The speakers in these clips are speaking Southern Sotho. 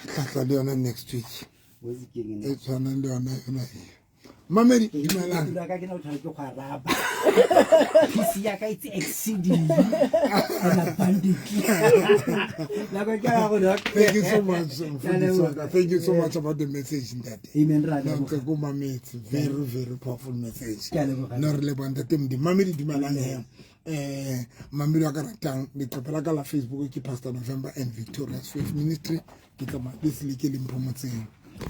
Tlatla le yona next week. E tshwanang le yona yona e. Mamedi dumelang. Pelo ya ka ke na o tshwara ke go araba. PC ya ka it's exceeding and abundantly. Nako ke ya go doc. Thank you so much, Mfundisi wa ka. Thank you so much about the message, ntate. Amen, ra No, leboga. ntse ko mametse. Very, very powerful message. Ke a leboga. No, re leboga ntate Modimo. Mamedi dumelang he. Eh, mamedi wa ka ratang leqephe la ka la Facebook ke Pastor November and Victorious Faith Ministry. Ke tsamaya le Seleke le Mpho Motseng.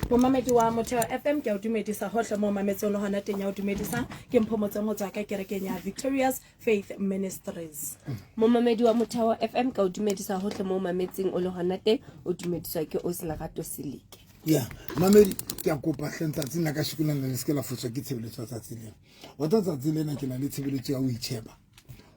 Momamedi wa Motheo FM ke a o dumedisa hohle mo mametseng le hona teng ya o dumedisa ke Mpho Motseng ho tswa ka kerekeng ya Victorious Faith Ministries. Momamedi wa Motheo FM ka o dumedisa hohle mo mametseng o le hona teng o dumediswa ke Ausi Lerato Seleke. Ya, mamedi ke a kopa hle tsatsing la kasheko lena le se ke la foswa ke tshebeletso ya tsatsi lena. Wa tseba tsatsi lena ke na le tshebeletso ya ho itjheba.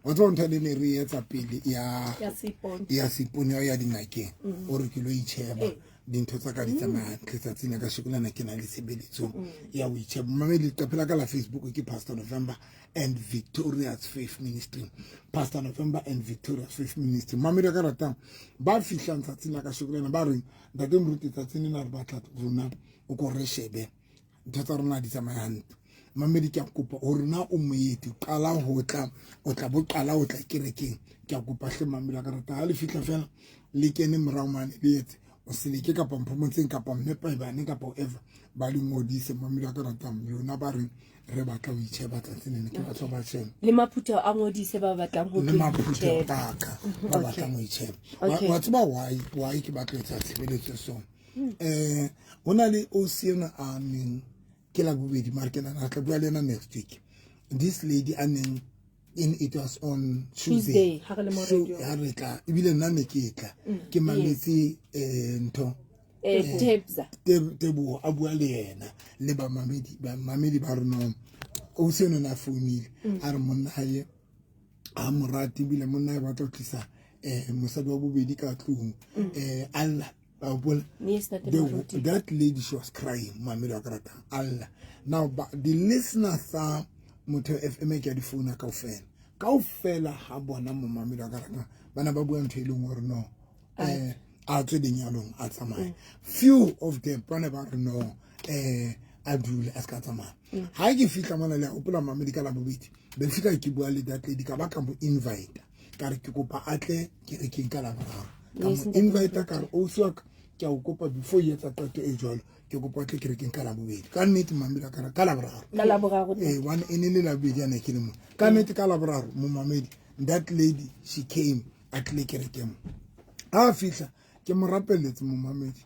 Wa tseba ntho e ne re etsa pele ya Ya seipone. ya seipone ya ya dingakeng o re ke lo itjheba dintho tsa ka di tsamaya hantle tsatsing la kasheko lena ke na le tshebeletso ya ho itjheba. Mamedi leqephe la ka la Facebook ke Pastor November and Victorious Faith Ministry. Pastor November and Victorious Faith Ministry. Mamedi a ka ratang ba fihlang tsatsing la kasheko lena ba reng ntate moruti tsatsing lena re batla rona o ko re shebe ntho tsa rona di tsamaya hantle. Mamedi ke a kopa hore na o moeti qala ho tla o tla bo qala o tla kerekeng ke a kopa hle mamedi a ka rata ha le fihla fela le kene morao mane le etse o seleke kapa Mpho Motseng kapa mme Paebane kapa whoever ba le ngodise mamedi a ka ratang lona ba reng re batla ho itjheba tsatsing lena ke batho ba sheba Le maphutheo a ngodise ba batlang ho le tlo maphutheo itjheba. a ka ba batlang ho itjheba. Wa tseba why ke batla ho etsa tshebeletso so eh ho na le OC ena a neng ke la bobedi mare ke nahana re tla bua le ena next week. This lady a neng in it was on Tuesday. Tuesday. Ha re le mo So, radio. ha re tla ebile nna ne ke tla ke mametse eh ntho Tebza. Teboho a bua le yena le bamamedi ba rona o se no na founile a re monna hae ha morati ebile monna hae batla ho tlisa mosadi wa bobedi ka tlung alla ba hopola Yes, Ntate Moruti. That lady, she was crying mamedi wa ka ratang alla. Now the listeners tsa Motheo FM ke ya di founa kaofela kaofela ha bona momamedi wa ka ratang bana ba bua ntho e leng hore no a tswe lenyalong a tsamaye. Few of them ba ne ba re no a dule a se ka tsamaya. Ha ke fihla mona le a hopola mamedi ka labobedi be fihla ke bua le that lady ka ba ka mo invite ka re ke kopa a tle kerekeng ka laboraro ka Yes, mo Ntate invite ka re ausi wa ka ke a o kopa before e etsa qeto e jwalo ke kopa o tle kerekeng ka labobedi ka nnete mamedi ka re ka laboraro Ka laboraro. One e ne le labobedi a ne ke le mo ka nnete ka laboraro momamedi that lady she came a tlile kerekeng mo ha a fihla ke mo rapelletse momamedi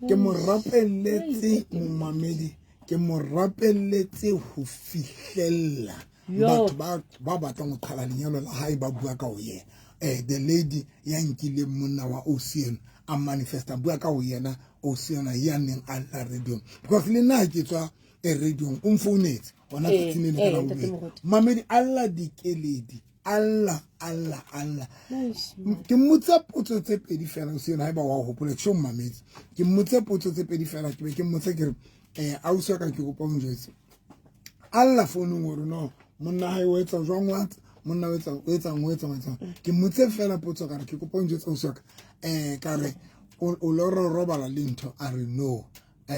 ke mo rapelletse momamedi ke mo rapelletse ho fihlella Yo. batho ba batlang ho qhala lenyalo la hae ba bua ka ho yena. The lady ya nkileng monna wa OC a manifesta bua ka ho yena OC ya neng a lla radio because le nna ha ke tswa e radio o mfounetse hona tsatsing le ka la Ntate bobedi. Moruti. Mamedi a lla dikeledi alla alla alla. Eish. Ke mmotse potso tse pedi fela o sena haeba wa hopola ke sho mmamedi ke mmotse potso tse pedi fela ke be ke mmotse ke re ausi wa ka ke kopa o njwetse alla founung hore no monna hae o etsa jwang wa monna o etsa o etsang o etsang o etsang ke mmotse fela potso ka re ke kopa o njwetse ausi wa ka ka re o lora o robala le ntho a re no ha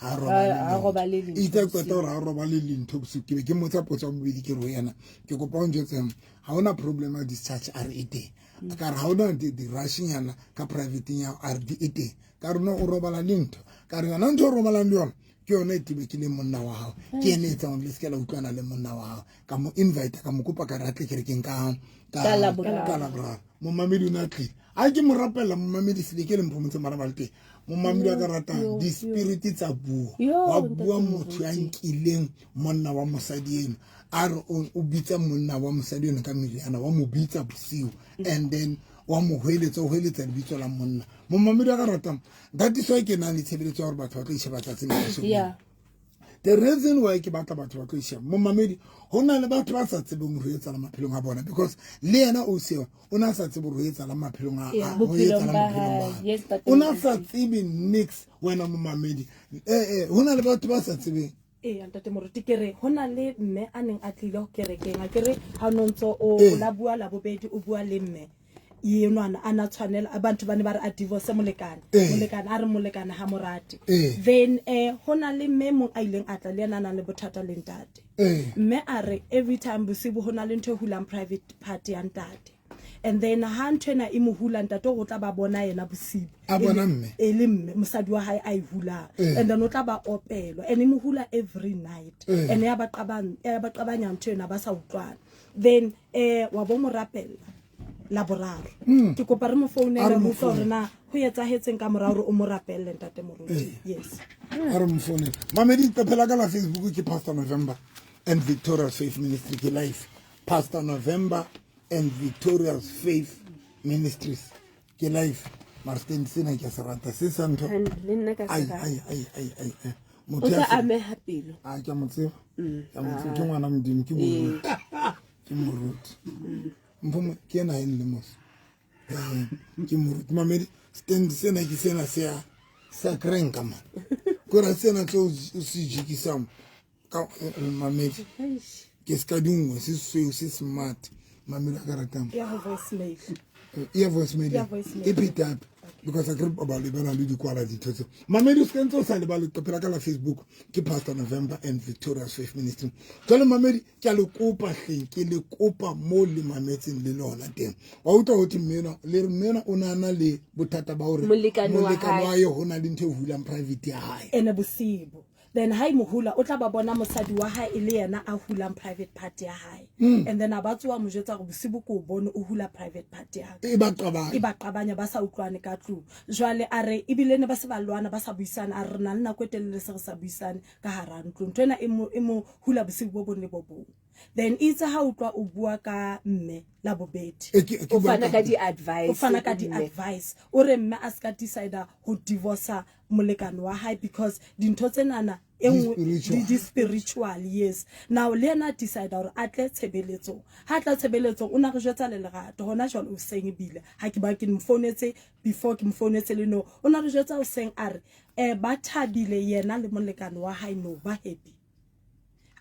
Ha robale le robale itse ntho qeta hore ha robale le ntho bosiu ke be ke mmotsa potso ya bobedi ke re ho yena ke kopa o njwetse ha hona problem ya discharge a re e teng ka re ha hona di-rushnyana ka private ya a re di e teng ka re no o robala le ntho ka re yona ntho o robalang le yona ke yona e tebekileng monna wa hao ke ene e etsang hore le se ke la utlwana le monna wa hao ka mo invite ka mo kopa ka re a tle kerekeng Ka Laboraro. ka Laboraro momamedi o ne a tlile a ke mo rapella momamedi Seleke le Mpho Motseng bana ba le teng momamedi wa ka ratang di-spirit tsa bua Yo, wa ntate bua motho ya Moruti. nkileng monna wa mosadi eno a re o bitsa monna wa mosadi eno ka meriana wa mo bitsa bosiu and then wa mo hweletsa o hweletsa lebitso la monna momamedi wa ka ratang that is why ke nang le tshebeletso ya hore batho ba tlo isheba tsatsing la kasheko. The reason why ke batla batho ba tlo isheba momamedi ho na le batho ba sa tsebeng ho etsahala maphelong a bona because le yena o seo o na sa tsebe ho etsahala maphelong a ho Bophelong etsahala ba maphelong ba hae. hae. Yes, but O na sa tsebe nix wena momamedi ho na le batho ba sa tsebeng. Ee, ntate Moruti ke re ho na le mme a neng a tlile kerekeng a ke re ha o no ntso o la bua la bobedi o bua le mme. Yenwana a na tshwanela batho ba ne ba re a divorce molekane. Ee. Molekane a re molekane ha morate. Ee. Then ho na le mme mong a ileng a tla le yena a nang le bothata le ntate. Ee. Mme a re every time bosibu ho na le ntho e hulang private part ya ntate. And then ha ntho ena e mo hula ntate o tla ba bona yena bosibu. A bona mme? E le mme mosadi wa hae a e hulang. Ee. And then o tla ba opelwa and e mo hula every night. Ee. And ya ba qabang ya ba qabanya ntho ena ba sa utlwana. Then wa bo mo rapella la boraro. Ke kopa re mo founele A re re mo utlwe hore founele. na ho etsahetseng ka mora hore o mo rapelle ntate Moruti. Ee. Yes. A re mo founele. Mamedi leqephe la ka la Facebook ke Pastor November and Victorious Faith Ministry ke live. Pastor November and Victorious Faith Ministries ke live. Mara stand sena ke a se rata se sa ntho. Le nna ka se Ai, rata. ai, ai, ai, ai, ai. O Motho ya tla se- ameha pelo. A ke a mo tseba. Ke a mo tseba, ke ngwana Modimo, ke moruti. Ke moruti. Mpho ke ena e le mos. Ke moruti. Mamedi stand sena ke sena se a sa krenka man. Kore sena tlo o se jikisang ka mamedi. Ke ska dingwe se sweu se smart. Mamedi a ka ratang. Ya ho voice mail. E ya voice mail. Ya voice mail. E picked up. Because I grew ba lebala le dikwala dintho tseo. Mamedi o se ka ntse o sa lebale leqephe la ka la Facebook ke Pastor November and Victorious Faith Ministry. Jwale mamedi ke a le kopa hleng, ke le kopa mo le mametseng le lona teng. Wa utlwa ho thwe mme enwa, le re mme enwa o na na le bothata ba hore Molekane wa molekane hae. wa hae ho na le ntho e hulang private ya hae. Ene bosibu. Then ha e mo hula o tla ba bona mosadi wa hae e le yena a hulang private part ya hae. And then a ba tsoha mo jwetsa hore bosibu ke o bone o hula private part ya ka. E ba qabanya. E ba qabanya ba sa utlwane ka tlung. Jwale a re ebile ne ba se ba lwana ba sa buisane, a re re na le nako e telele se re sa buisane ka hara ntlo. Ntho ena e mo hula bosibu bo bong le bo bong. Then itse ha utlwa o bua ka mme la bobedi. E ke O bua fana ka ka di-advice O fana ka ho mme. di-advice. O re mme a ska decide ho divorce molekane wa hae because dintho tsenana e nngwe Di spiritual. di spiritual, yes. Now le yena a decide hore a tle tshebeletsong. Ha tla tshebeletsong o na re jwetsa le lerato hona jwale o seng ebile ha ke ba ke mo founetse before ke mo founetse le no o na re jwetsa o seng a re ba thabile yena le molekane wa hae no ba happy.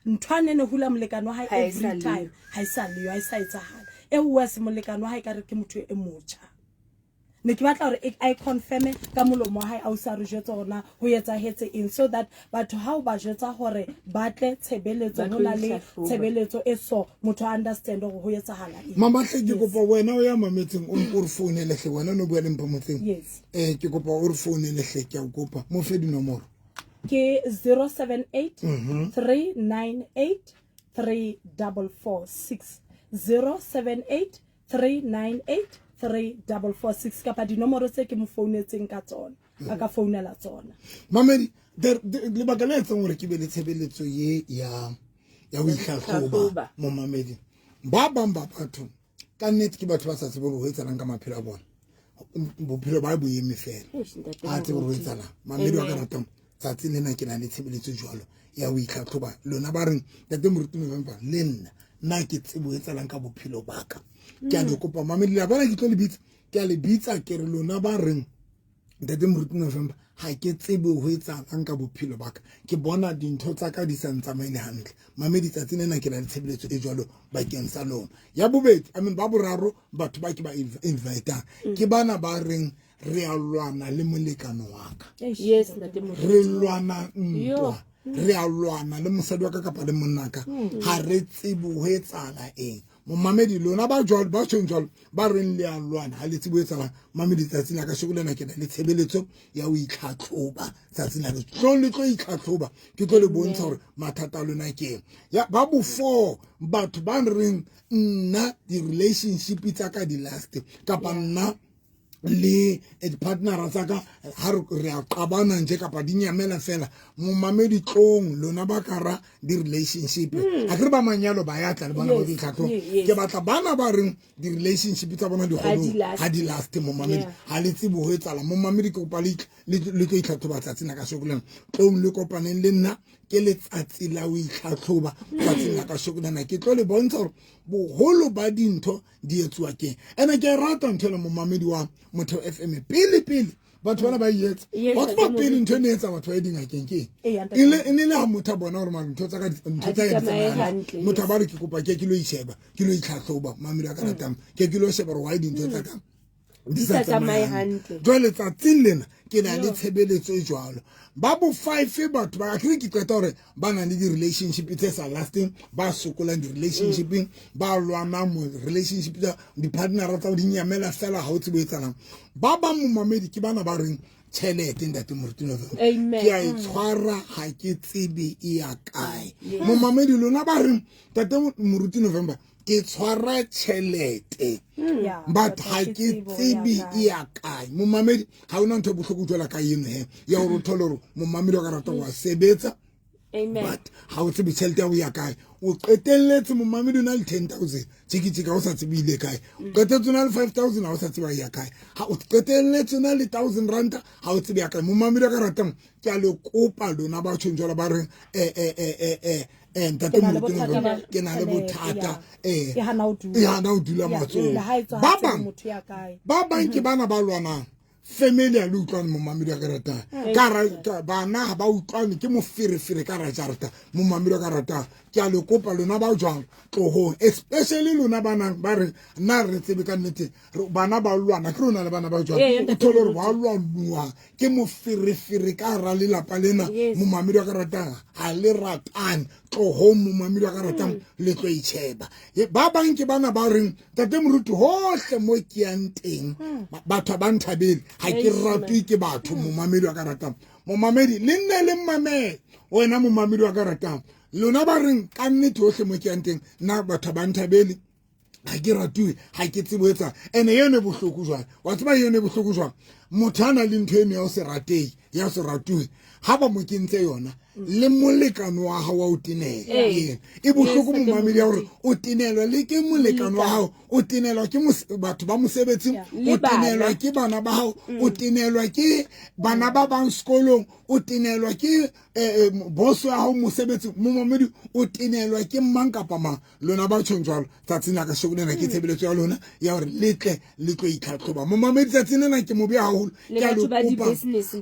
Ntho a ne ne hula molekane wa hae Ha e every sa le time yo. ha e sa le yo, ha e sa etsahala. E worse molekane wa hae ka re ke motho e motjha. Ne ke batla hore a e confirme ka molomo wa hae a o sa re jwetse hore na ho etsahetse eng, so that batho ha o ba jwetsa hore ba tle tshebeletso, Ba ho tlo na le ihlahloba. tshebeletso e so motho a understand hore ho etsahala eng. Mama hle ke kopa wena o ya mametseng o re founele hle, wena o no bua le Mpho Motseng. Yes. Ke kopa o re founele hle, ke a o kopa. Mo fe dinomoro. Ke 078 398 3446. 078 398 3446 kapa dinomoro tse ke mo founetseng ka tsona, a ka founela tsona. Mamedi, lebaka le etsang hore ke be le tshebeletso ye ya ho itlhatlhoba Itlhatlhoba. mo mamedi. Ba bang ba batho ka nnete ke batho ba sa tsebeng hore ho etsahalang ka maphelo a bona. Bophelo ba bo eme fela. Eish, ntate Ha tsebe hore ho Moruti. etsahalang. Mamedi wa ka Amen. ratang, tsatsi lena ke na le tshebeletso jwalo ya ho itlhatlhoba. Lona ba reng ntate Moruti November le nna, nna ke tsebo ho etsahalang ka bophelo ba ka. Ke a le kopa mamedi, le a bona ke tlo le bitsa, ke a le bitsa ke re lona ba reng ntate Moruti November ha ke tsebe ho etsahalang ka bophelo ba ka, ke bona dintho tsa ka di sa ntsamaele hantle. Mamedi, tsatsi lena ke na le tshebeletso e jwalo bakeng sa lona. Ya bobedi, I mean ba boraro batho ba ke ba invitang ke bana ba reng re a lwana le molekane wa ka. Yes, ntate Moruti. Re lwana ntwa. Yo. Re a lwana le mosadi wa ka kapa le monna ka. Ha re tsebe ho etsahala eng. Momamedi lona ba jwalo, ba tjhong jwalo, ba reng le a lwana, ha le tsebe ho etsahala. Mamedi, tsatsi la kasheko lena ke na le tshebeletso ya ho itlhatlhoba. Tsatsi la le tlo le tlo itlhatlhoba, ke tlo le bontsha hore mathata a lona ke eng. Ya ba bo four batho ba reng nna di-relationship tsa ka di last kapa nna le di-partnera tsa ka ha re a qabana nje kapa di nyamela fela. Momamedi tlong lona ba ka ra di-relationship. Ha ke re ba manyalo ba ya tla le bona ba Yes, ditlhatlhobo. yes. Ke batla bana ba reng di-relationship tsa bona di Ha di kgone last. ha di last momamedi. Yeah. Ha le tsebe ho etsahala. Momamedi ke kopa le tlo itlhatlhoba tsatsi la kasheko lena. Tlong le kopaneng le nna ke letsatsi la ho itlhatlhoba tsatsing la kasheko lena. Ke tlo le bontsha hore boholo ba dintho di etsuwa keng. Ene ke a e rata ntho ena momamedi wa Motheo FM. Pele pele batho bana ba e etsa. Yes, Wa tseba ntate pele Moruti. ntho e ne etsa batho ba ye dingakeng ke eng? Ee, ntate E ne le ha motho a bona hore mara ntho tsa ka di, ntho Ha tsa di ka di tsamaye tsamaya hantle. hantle, Motho a yes. ba re ke kopa ke ke lo isheba, ke lo itlhatlhoba, mamedi a ka ratang. Ke ke lo sheba hore why dintho tsa ka Di sa tsamaye hantle. Jwale tsatsing lena ke na le tshebeletso e jwalo. Ba bo five batho ba akere ke qeta hore ba na le di-relationship tse sa lasting, ba sokolang di-relationshipeng, ba lwanang mo relationship tsa di-partnera tsa di nyamela fela, ha o tsebe etsalang. Ba bang momamedi ke bana ba reng tjhelete ntate Moruti November ke a e tshwara, ha ke tsebe e ya kae. Momamedi lona ba reng ntate Moruti November ke tshwara tjhelete but ha ke tsebe e ya kae. Momamedi ha ona ntho e bohloko jwala ka eno he ya hore o thole hore momamedi wa ka rata wa sebetsa but ha o tsebe tjhelete ya ho ya kae. O qetelletse momamedi o na le 10,000 tjeketjeke ha o sa tsebe ile kae. O qetelletse o na le 5,000 ha o sa tseba ya kae. Ha o qetelletse o na le 1,000 ranta ha o tsebe ya kae. Momamedi wa ka ratang ke a le kopa lona ba tjhong jwalo ba reng ntate Moruti November ke na le bothata e hana ho dula matsohong. Ba bang ke bana ba lwanang family a le utlwane momamedi wa ka ratang ka bana ha ba utlwane ke moferefere ka ra jarata. Momamedi wa ka ratang ke a le kopa lona ba jwang tlohong, especially lona ba nang ba re nna re tsebe ka nnete bana ba lwana ke rona le bana ba jwang o thole hore ba lwanuwa ke moferefere ka hara lelapa lena. Momamedi wa ka ratang ha le ratane tlohong, momamedi wa ka ratang le tlo itjheba. Ba bang ke bana ba reng ntate Moruti hohle mo ke yang teng batho ba nthabele, ha ke ratwe ke batho. Momamedi wa ka ratang, momamedi le nne le mmamele wena momamedi wa ka ratang lona ba reng ka nnete hohle mo ke yang teng nna batho ba nthabele, ha ke ratuwe, ha ke tsebo etsa. Ene eno e bohloko jwang wa tseba, eno e bohloko jwang motho a na le ntho eno ya ho se ratehe, ya ho se ratuwe, ha ba mo kentse yona le molekane wa hao wa o tenela e bohloko momamedi ya hore o tenelwa le ke molekane wa hao, o tenelwa ke batho ba mosebetsing, o tenelwa ke bana ba hao, o tenelwa ke bana ba bang sekolong, o tenelwa ke boso ya hao mosebetsing. Momamedi o tenelwa ke mang kapa mang. Lona ba tjhong jwalo tsatsing la kasheko lena ke tshebeletso ya lona ya hore le tle le tlo itlhatlhoba. Momamedi tsatsing lena ke mobe haholo, ke a le kopa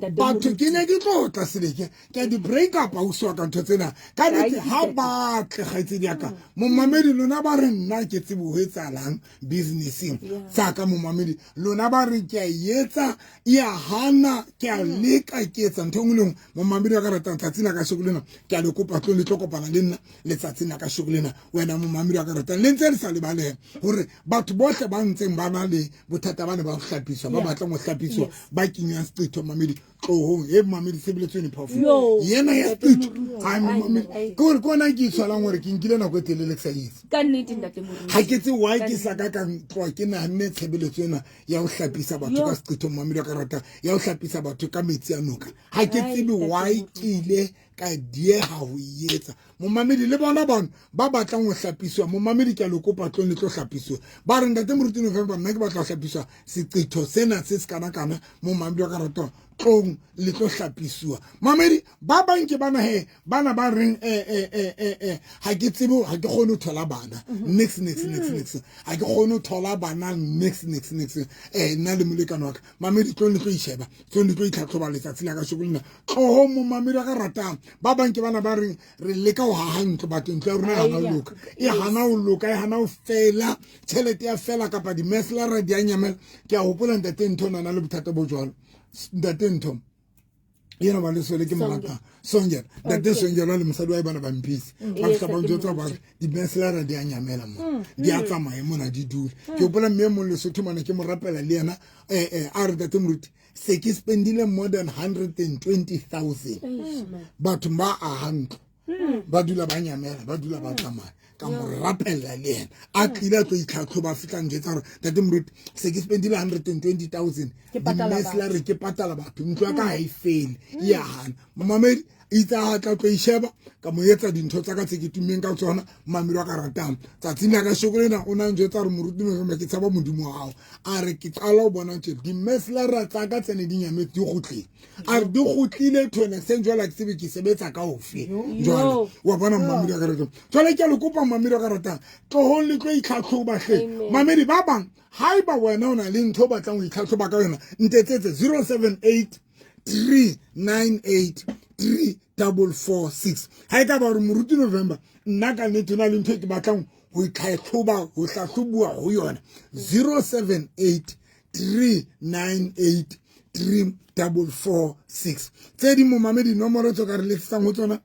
batho ke ne ke tlo tla seleke ke a di-break up ausi wa ka ntho tsena ka nnete ha ba tle kgaitsedi ya ka. Momamedi lona ba re nna ke tsebe ho etsahalang businesseng tsa ka. Momamedi lona ba re ke a etsa e a hana, ke a leka ke etsa ntho e nngwe le nngwe. Momamedi wa ka ratang tsatsing la kasheko lena ke a le kopa tlo le tlo kopana le nna letsatsing la kasheko lena. Wena momamedi wa ka ratang le ntse le sa lebalehe hore batho bohle ba ntseng ba na le bothata ba ne ba ho hlapiswa, ba batlang ho hlapiswa, ba kenywang seqetho. Mamedi tlohong e mamedi tshebeletso ene phofu yena ya seqetho. Ai momamedi ke hore ke ona ke itshwalang hore ke nkile nako e telele ke sa itse ka nnete ntate Moruti. Ha ke tse why ke sa ka ka tloha ke nahanne tshebeletso ena ya ho hlapisa batho ka seqetho. Momamedi wa ka ratang ya ho hlapisa batho ka metsi a noka, ha ke tsebe why ke ile ka dieha ho e etsa. Momamedi le bona bano ba batlang ho hlapisiwa, momamedi ke a le kopa tlong le tlo hlapisiwa. Ba re ntate Moruti November nna ke batla ho hlapiswa seqetho sena se se kana kana. Momamedi wa ka ratang tlong le tlo hlapisiwa. Mamedi ba bang ke bana he bana ba reng ha ke tsebe, ha ke kgone ho thola bana nix nix nix nix, ha ke kgone ho thola bana nix nix nix nna le molekane wa ka. Mamedi tlong le tlo isheba, tlong le tlo itlhatlhoba letsatsi la kasheko lena tloho. Momamedi wa ka ratang ba bang ke bana ba reng re leka ho haha ntlo, batho ntlo ya rona e hana ho loka, e hana ho loka, e hana ho fela, tjhelete ya fela kapa di-meslara di a nyamela. Ke a hopola ntate Ntho na le bothata bo jwalo. Ntate Ntho yena ba lesole ke morata Songela, ntate Songela le mosadi wa bana ba mpitse ba fihla ba njwetsa ba re di-meslara di a nyamela mo, di a tsamaye mona di dule. Ke hopola mme e mong Lesotho mane ke mo rapela le yena a re ntate Moruti se ke spendile more than 120,000 batho ba aha ntlo, ba dula ba nyamela, ba dula ba tsamaya. Ka mo rapella le yena a tlile a tlo itlhatlhoba, a fihla njwetsa gore ntate Moruti se ke spendile 120,000 di-meslara ke patala batho, ntlo ya ka ha e fele e ya hana. Momamedi itse a tla tlo isheba, ka mo etsa dintho tsa ka tse ke tummeng ka tsona. Momamedi wa ka ratang tsatsing la kasheko lena o na njwetsa gore Moruti November ke tshaba Modimo wa gago. A re ke qala ho bona tje di-meslara tsa ka tse ne di nyametse di kgutlile. A re di kgutlile to an extent jwale ha ke tsebe ke sebetsa ka ofe jwale. Wa bona momamedi wa ka ratang jwale ke a le kopa momamedi wa ka ratang tlohong le tlo itlhatlhoba hle. Mamedi ba bang haeba wena o na le ntho o batlang ho itlhatlhoba ka yona ntetsetse 078 398 3446. Ha e ka ba hore Moruti November nna ka nnete o na le ntho e ke batlang ho itlhatlhoba ho hlahlobuwa ho yona 078 398 3446. Tse ding momamedi nomoro tse o ka re letsetsang ho tsona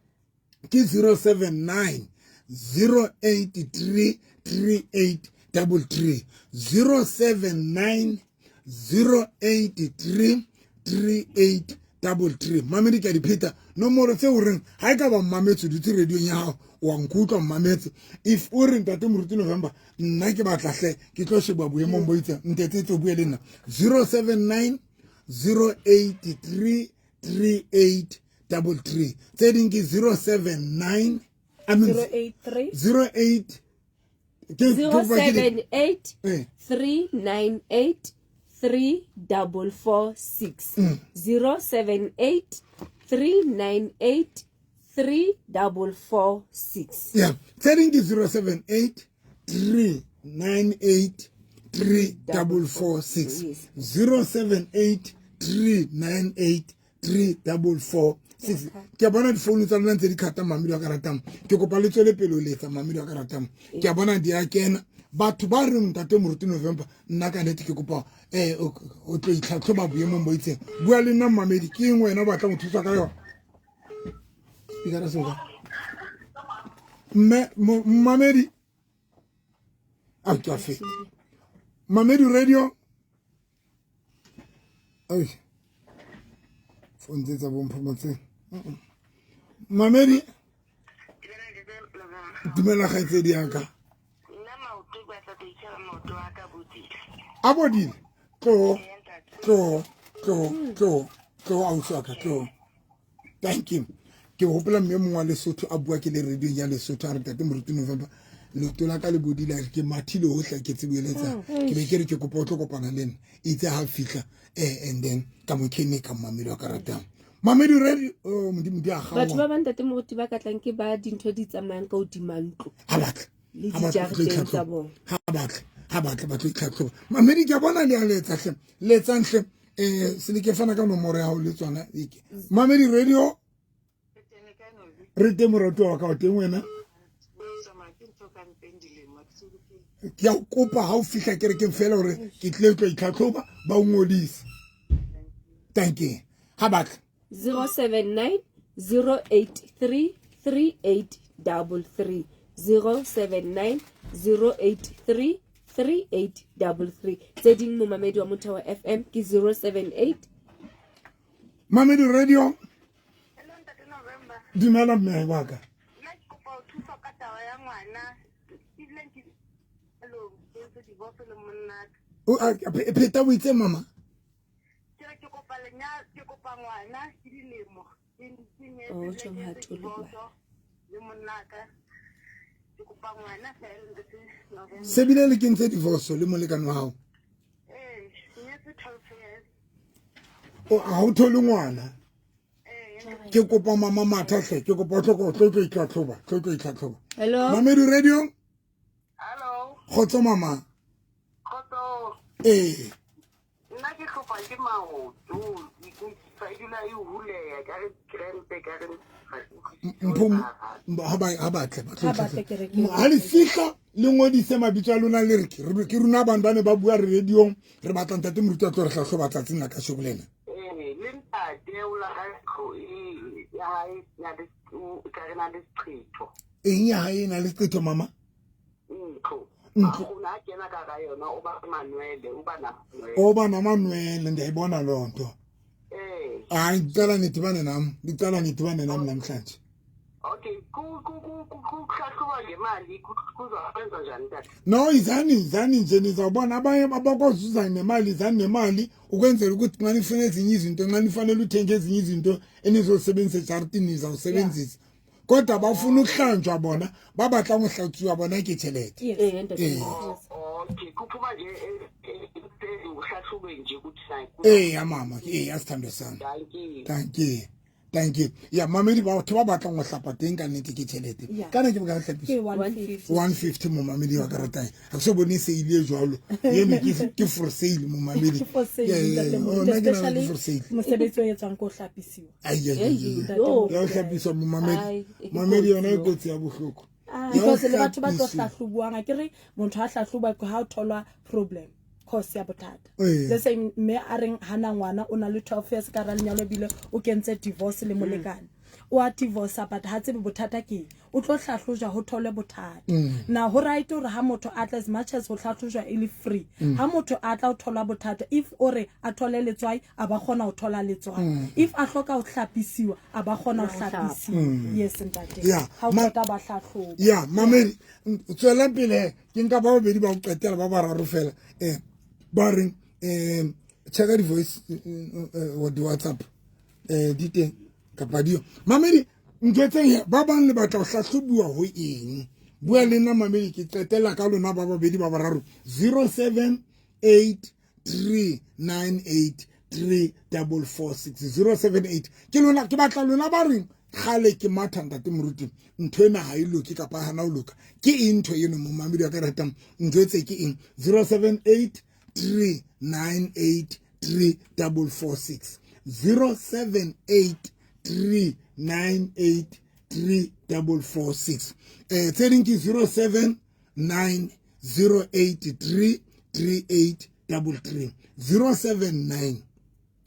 ke 079 083 3833, 079 083 3833. Mamedi, ke a di pheta nomoro tse o reng ha e ka ba mmametse o dutse radiong ya gago wa nkutlwa mmametse. If o re, ntate Moruti November, nna ke batla hle ke tlo sheba boemong bo itseng, ntetsetse o bue le nna, 079 083 3833. Tse ding ke 079, I mean 083 08 078 Eh. 398 3446, 078 398 3446. Yeah, tse ding ke 078 398 3446. Yes. 078 398 3446. Ke a bona difounu tsa lona ntse di khata, mamedi wa ka ratang. Ke kopa le tswele pele ho letsa, mamedi wa ka ratang. Ke a bona di a kena. Batho ba reng, ntate Moruti November, nna ka nnete ke kopa um o tlo itlhatlhoba boemong bo itseng, bua le nna. Mamedi, ke eng wena o batlang ho thuswa ka yona? Speaker-a seo ka mme mamedi a ke a feta. Mamedi radio, ai, phone tse tsa bompho. Mamedi, dumela kgaitsedi yaka. Nna maoto, ke batla go itsheba maoto a ka bodile. A bodile? Tlo, tlo, tlo, tlo, tlo, ausi wa ka, tlo. Thank you. Ke gopola mme mongwe wa Lesotho a bua ke le radiong ya Lesotho, a re, ntate Moruti November, leoto la ka le bodile, a re ke mathile hohle, ke tsebo eletsa, ke be ke re ke kopa o tlo kopana le nna. Itse ha fitlha and then ka mo kene ka mamedi wa ka ratang. Mamedi radio, oh, Modimo, di a Batho ba kgaoha. Ba ntate Moruti ba ka tlang ke ba dintho di tsamayang ka hodima ntlo Ha batle le ha batle go tlo dijareteng tsa itlhatlhoba. bona. Ha batle ba tlo itlhatlhoba. Mamedi, ke a bona le a letsa hle, letsang hle. Se le ke fana ka nomoro ya hao le tsona. Mamedi radio, re teng, moratuwa wa ka, o teng wena? Ke a o kopa, ha o fihla kerekeng fela hore ke tlile tlo itlhatlhoba, ba o ngodise. Thank you. Ha batla 079 083 3833, 079 083 3833. Tse ding, momamedi wa Motheo FM, ke 078 Mamedi radio. Hello, ntate November. Dumela, mme wa ka. Nna ke kopa ho thuswa ka taba ya ngwana. Ebile ke lo entse divorce le monnaka. Pheta, o itse mama? Ke re ke kopa lenya, ke kopa ngwana, ke dilemo. Ke nyetse, Oh, ebile tjho, ke ha entse thole divorce le monnaka. Ke kopa ngwana fela, ntate November. Se bile le kentse divorce le molekane wa hao? Ee, ke nyetse 12 years. O ha o thole ngwana? Ee. Ke kopa mama matha hle, ke kopa o tlo itlhatlhoba, tlo itlhatlhoba. Hello. Mamedi radio. Hello. Kgotso, mama. Kgotso. Ee. Nna ke tlhopa ke maoto. E dula e huleya ka re krempe ka re. Mpho, ha batle ba tlo Ha batle itlhatlhoba. kerekeng. Ha le fihla le ngodise mabitso a lona, le re ke rona bane ba ne ba bua re radiong, re batla ntate Moruti a tlo re hlahloba tsatsing la kasheko lena. Ee, le ntate o la ka ntlo e ya hae na le o ka re na le seqetho. Eng ya hae e na le seqetho, mama? Ntlo. Ntlo. A kgona a kena ka hara yona, o ba manwele, o ba manwele. O ba namanwele, ndiyayibona loo nto. Ee. Hayi, ndicela nidibane nam, ndicela nidibane nam namhlanje. Okay, ku ku ku ku kuhlahluba ngemali kuzakwenza njani, tata? No, izani, izani nje, nizawubona abanye abakwazi uza nemali. Izani nemali ukwenzela ukuthi nxa nifuna ezinye izinto, nxa nifanele uthenge ezinye izinto enizosebenzisa ejaritini, nizawusebenzisa. Kodwa bafuna ukuhlanjwa bona, ba batlang ho hlatsuwa bona ke tjhelete. Yes. Ee, ntate. Ee. Okay, kuphuma nje uhlahlube nje ukuthi nayi. Eya mama, eya sithando sami. Thank you. Thank you, thank you. Ya mamedi, batho ba batlang ho hlapa teng ka nnete ke tjhelete. Kana ke boka Ke hlapisa? 150. 150, momamedi wa ka ratang. Ha ke so bone sale e jwalo eno, ke for sale, momamedi. Ke for sale, Yeah, yeah, ntate yeah. Moruti, Oh, nna ke nahana ke especially for sale. mosebetsi o etswang ko hlapisiwa. Ai, ai, ai, ai, ai. Yo. Ya ho hlapiswa, momamedi. Ai, e Mamedi, yona e kotsi. kotsi ya bohloko. Ya ho Because le batho ba tlo hlapiswa. hlahlobuwang, a ke re motho a hlahloba ha o tholwa problem. Cause ya bothata. Ee. Le same mme a reng hana ngwana o na le 12 years ka ra lenyalo ebile o kentse divorce le molekane. O a divorce but ha tsebe bothata ke eng. O tlo hlahlojwa ho thole bothata. Na ho right hore ha motho a tla as much as ho hlahlojwa e le free. Ha motho a tla o thola bothata if o re a thole letswai a ba kgona ho thola letswai. If a hloka ho hlapisiwa a ba kgona ho hlapisiwa. Yes ntate. Yeah. Ha o qeta ba hlahloba. Ya mamedi, tswela pele ke nka ba babedi ba go qetela ba bararo fela ba reng checka di-voice di-WhatsApp di teng kapa dio. Mamedi, ntho tseng ba bang le batla ho hlahlobuwa ho eng? Bua le nna mamedi, ke qetela ka lona ba babedi ba bararo. 078 398 3446, 078 ke lona, ke batla lona ba reng kgale ke matha ntate moruti, ntho ena ha e loke kapa hana ho loka. Ke eng ntho eno momamedi wa ka ratang ntho e tse ke eng? 078 398 3446, 078 398 3446. Tse ding ke 079 083 3833, 079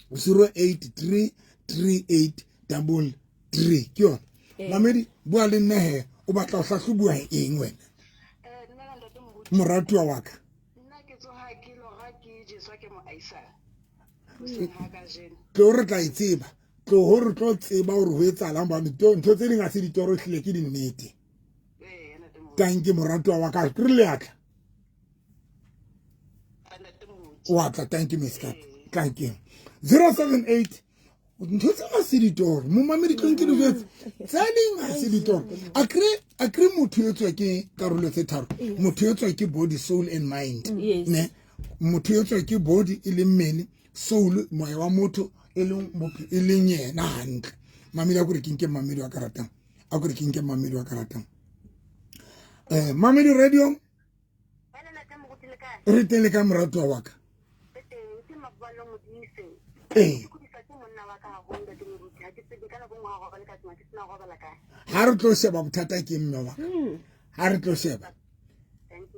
083 3833 ke yona. Mamedi, bua le nna he, o batla ho hlahlobuwa eng wena? Nna ntate Moruti. Moratuwa wa ka. Nna ke tsoha ke lora ke jeswa ke moahisane hoseng ha kajeno. Tlo re tla e tseba, tloho re tlo tseba hore ho etsahalang, hobane ntho tse ding ha se ditoro, ehlile ke dinnete. Ee, ntate Moruti. Tanke moratuwa wa ka, ke re le atla. Ntate Moruti. Wa tla, tanke meskat, tlanke 078. Ntho tse ga se ditoro momamedi, tlong ke dijetse tse ding ga se ditoro. A kry motho e tswa ke karolo tse tharo. Motho e tswa ke body, soul and mind. Yes. Ne motho e tswa ke body e leng mmele, soul moya wa motho e leng e leng yena hantle. Mamedi, a kore ke nke mamedi wa ka ratang, a kore ke nke mamedi wa ka ratang. Mamedi radio. Hello ntate Moruti, le kae? Re teng, le ka moratuwa wa ka? Re teng, ke Mabalo Modise. Ee. Ke kudiswa ke monna wa ka haholo ntate Moruti. Ha ke tsebe ka nako e nngwe ha robale ka tlung, ha ke sena robala kae. Ha re tlo sheba bothata ke mme wa ka, ha re tlo sheba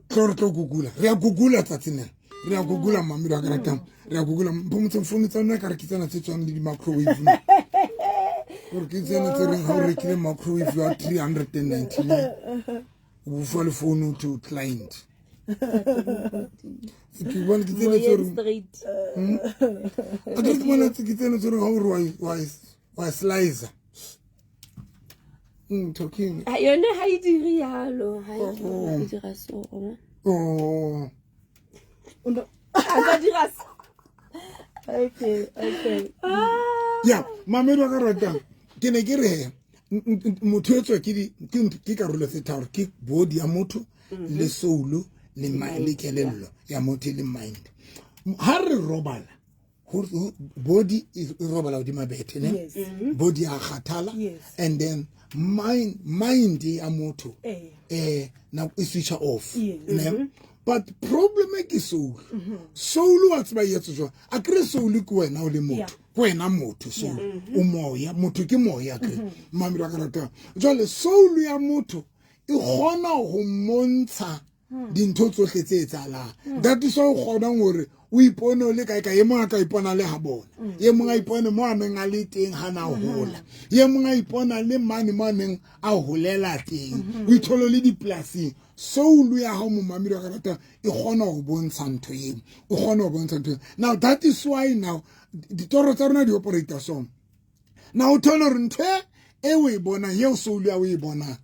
tlo re tlo gugula, re a gugula tsatsing lena, re a gugula mamedi wa ka ratang, re a gugula. Mphomotse founu tsa nna ka re ke tsena tse tswang le di-microwave, gore ke tsena tse reng ha o rekile microwave wa 399 o bo fa le phone to client. Ke bona ke tsena tse Moyeng reng straight. A ke bona ke tsena tse reng ha o re wa slicer. Talking. Ah, yone ha e dire yalo, ha e Oh. e dira so. Oh. A ka dira so. Okay. Ya mamedi wa ka ratang, ke ne ke re he, motho e tswa ke ke karolo tse tharo: ke body ya motho le soul le kelello ya motho e le mind. Ha re robala, body e robala hodima bethe ne? Yes. Body ya kgathala. Yes. And then mind ya motho now e switch off. Yes. Ne? But problem e ke soul. Soul wa tseba e etswa jwang? A kere soul ke wena o le motho, ke wena motho, soul o moya, motho ke moya kere mamedi wa ka ratang. Jwale soul ya motho e kgona ho montsha dintho tsohle tse etsahalang. That is why o kgonang hore o ipone o le kae kae. E mong a ka ipona le ha bona, e mong a ipone mo a neng a le teng ha na hola, e mong a ipona le mane mo a neng a holela teng, o ithole le dipolasing. Soul ya hao momamedi wa ka ratang e kgona ho bontsha ntho eo, o kgona ho bontsha ntho eo. Now that is why now ditoro tsa rona di operate so. Now o thole hore ntho e o e bonang eo soul ya o e bonang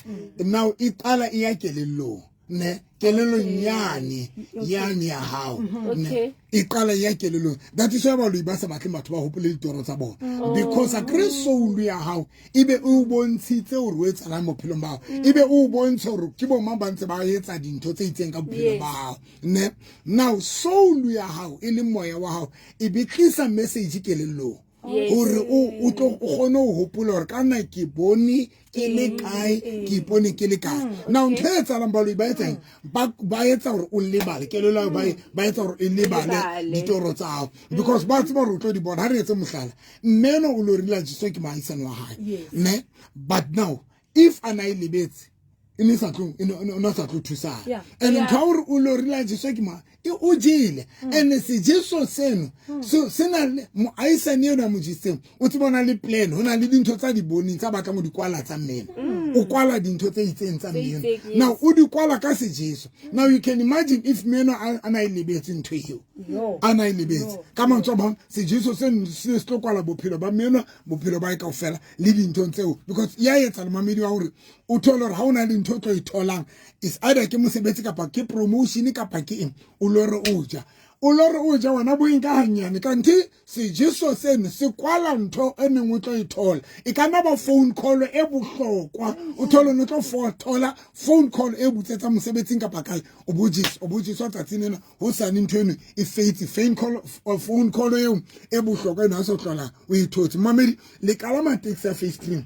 now e qala e ya kelellong, ne kelellong yane yane ya hao ne e qala e ya kelellong. That is why baloi ba sa batle batho ba hopole ditoro tsa bona, because a kry soul ya hao ebe o bontshitse hore o etsalang bophelong ba hao, ebe o bontshe hore ke bo mang ba ntse ba etsa dintho tse itseng ka bophelo ba hao ne. Now soul ya hao e leng moya wa hao e be tlisa message kelellong hore o tlo o kgone ho hopola hore ka na ke bone ke le kae, ke ipone ke le kae. Now ntho e etsahalang, baloi ba etsang, ba etsa hore o lebale kelello ya hao, ba etsa hore e lebale Lebale. ditoro tsa hao, because ba tseba hore o tlo di bona. Ha re etse mohlala, mmeno o lorile a jeswe ke moahisane wa hae. Yes. Ne but now if a na e lebetse e ne sa tlo e ne sa tlo thusana. And ntho ya hore o lo realize Jesu ke mang e o jele. And se Jesu seno so sena moaisane eno a mo jeseng o tseba o na le plan, ho na le dintho tsa di boneng tsa batlang ho di kwala tsa mmele. O kwala dintho tse itseng tsa mmele. Now o di kwala ka se Jesu. Now you can imagine if meno a na e lebetse ntho eo. A na e lebetse. Ka mantswe a mang se Jesu seno se tlo kwala bophelo ba meno, bophelo ba e kaofela le dinthong tseo, because ya etsa le mamedi wa hore o thole hore ha o na le ntho o tlo e tholang, is either ke mosebetsi kapa ke promotion kapa ke eng, o lore o ja. O lore o ja wena boeng ka hanyane, kanthe sejeso seno se kwala ntho e neng o tlo e thola. E ka nna ba phone call e bohlokwa, o thole o tlo thola phone call e butsetsa mosebetsing kapa kae, o bojiswa tsatsing lena ho sane ntho eno e fetse. Phone call eo e bohlokwa eno ha so hlola o e thotse. Mamedi le kalama taxi ya phase 3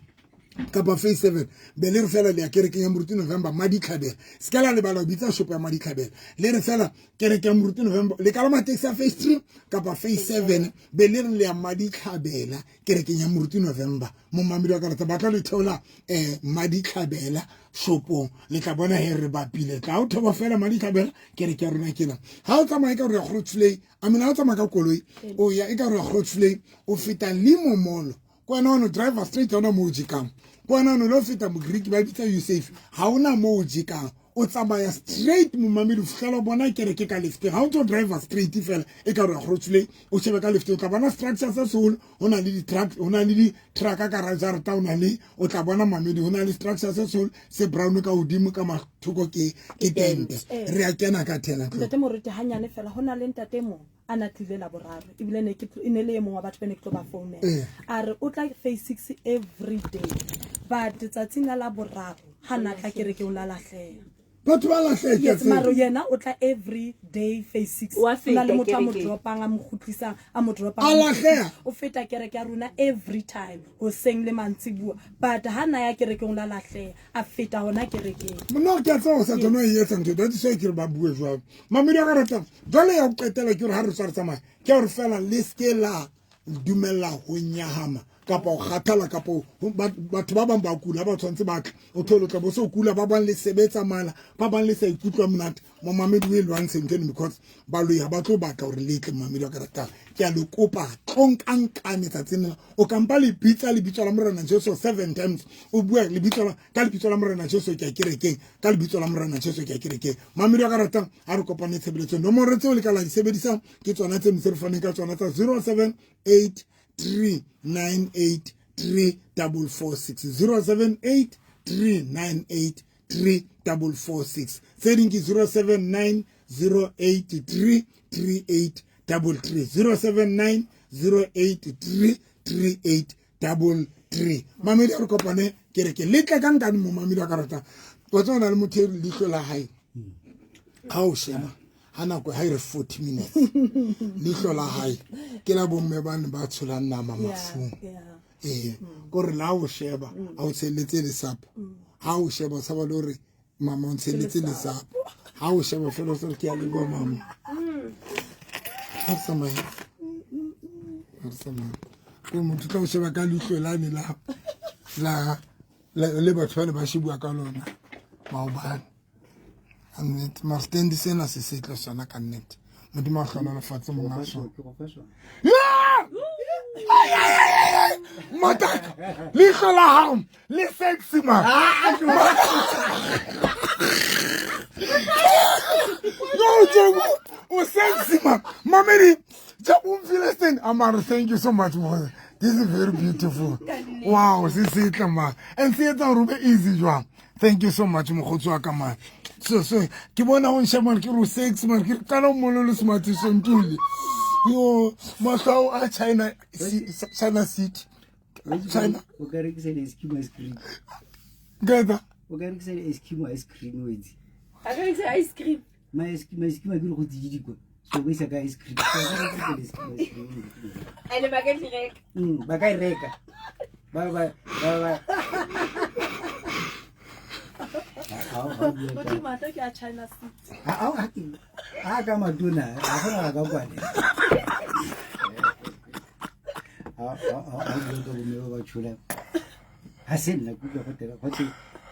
kapa phase 7 be le re fela le ya kerekeng ya Moruti November Maditlhabela. Se ka la lebala ho bitsa shopo ya Maditlhabela, le re fela kereke ya Moruti November, le kalama taxi ya phase 3 kapa phase 7 be le re le ya Maditlhabela kerekeng ya Moruti November. Momamedi wa ka rata ba tla le theola Maditlhabela shopong, le tla bona he re bapile. Tla o thoba fela Maditlhabela kereke ya rona ke ena. Ha o tsamaya ka re ya Grootvlei, I mean ha o tsamaya ka koloi o ya e ka re ya Grootvlei, o feta Limo Mall. Kwana ono driver straight ona mo o jekang. Kwana ono lo feta Mogreek ba bitsa Yusuf. Ha ona mo o jekang. O tsamaya straight momamedi o fihlela o bona kereke ka lefteng. Ha o ntso driver straight fela e ka re Grootvlei, o shebe ka lefteng o tla bona structure se seholo, ho na le di-truck, ho na le di-truck ka jarta, ho na le, o tla bona mamedi ho na le structure se seholo se brown ka hodimo ka mathoko ke tente. Re a kena ka 10 o'clock. Ntate Moruti hanyane fela ho na le ntate mong a na tlile la boraro ebile ne ke e ne le e mong wa batho ba ne ke tlo ba founela. A re o tla phase 6 every day, but tsatsing la boraro ha na tla kerekeng la lahleha. Batho ba lahleha. Yes, maro yena o tla every day phase 6. Wa O na le feta motho a mo kerekeng. dropang, a mo kgutlisang, a mo dropang, A lahleha. O feta kereke ya rona every time hoseng le mantsibuwa, but ha na ya kerekeng la lahleha, a feta hona kerekeng. Monna ke a tseba o sa tsona e etsa ntho, that is why ke re ba bue jwalo. Mamedi wa ka ratang, jwale ya ho qetela ke hore ha re tswa re tsamaya, ke hore fela le ske la dumella ho nyahama kapa ho kgathala kapa batho ba bang ba kula, ba tshwanetse ba tle. O thole o tla bo se o kula, ba bang le sebetsa mala, ba bang le sa ikutlwa monate. Momamedi o e lwantshe ntho eno because baloi ha ba tlo batla hore le tle. Momamedi wa ka ratang, ke a le kopa, tlonkankane tsatsing lena. O kampa le bitsa lebitso la Morena Jesu 7 times, o bua lebitso la, ka lebitso la Morena Jesu ke a kerekeng, ka lebitso la Morena Jesu ke a kerekeng. Mamedi wa ka ratang, ha re kopane tshebeletsong. Nomoro tseo le ka la di sebedisang ke tsona tse ntse re faneng ka tsona tsa 078 398 3446, 078 398 3446. Tse ding ke 079 083 3833, 079 083 3833. Mamedi a re kopane kereke le tle ka nkane mo mamedi wa ka ratang. Wa tseba o na le motho e leihlo la hae ha o sheba ha nako ha e re 40 minutes, leihlo la hae ke la bomme ba ne ba tsholang nama mafung. Kore la o sheba ha o tshelletse lesapo, ha o sheba o tshaba le hore mama o ntshelletse lesapo, ha o sheba fela o se re ke a leboha mama. Ha re tsamaye, ha re tsamaye. Ko motho tla o sheba ka leihlo lane la le batho ba ne ba shebuwa ka lona maobane. Ka nnete, mara stand sena se setle sona ka nnete. Modimo a hlohonolofatse monga sona. Mataka, leihlo la hao le sexy man. Yo, Jabu, o sexy man. Mamedi, Jabu mfile stand. Amara, thank you so much, man. This is very beautiful. Wow, se setle man. And se etsa hore o be easy jwang. Thank you so much, mokgotsi wa ka man. So ke bona o nsheba ke re o sexy man, ke re qala o mole le smart sontuli. Yo, mahlo a China, China City. China. O ka rekisa di-Eskimo ice cream. Keta. O ka rekisa di-Eskimo ice cream wetsi. A ka rekisa ice cream. Ma Eskimo ke re go tsididi kwa. So ba isa ka ice cream. Ba ka rekisa di-Eskimo ice cream. Ene ba ka di reka. Ba ka e reka. Ba. Motho mahlo ke a China City. Ha ka matona, ha gona ka kwane. Ha bua ka bomme ba ba tshola. Ha se nna ke utlwa go tela, go twe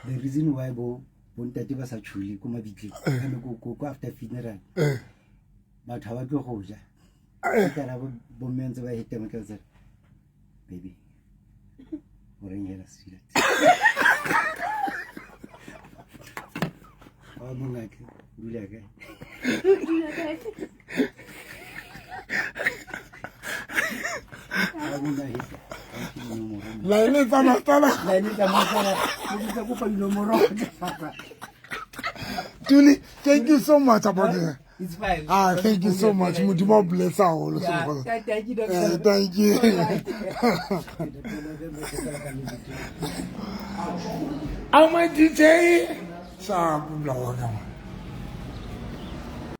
the reason why bo Bontate ba sa tšhole ko mabitleng ka nako ko after funeral. Batho ha ba tlo go ja. Ke tla bomme ntse ba heta mo tla, "Baby, o reng hela sweetheart?" Wa mongaka, o dula kae? Dula kae? Wa mongaka, heta. Ke dinomoro. Laele tsa matala. Line tsa matsala, o bitsa kopa dinomoro. Tuli, thank you so much about it. It's fine. Ah, thank you so much. Modimo o bless haholo. Yeah, thank you, doctor. Thank you. I'm a DJ. Sharp, blah, blah, blah.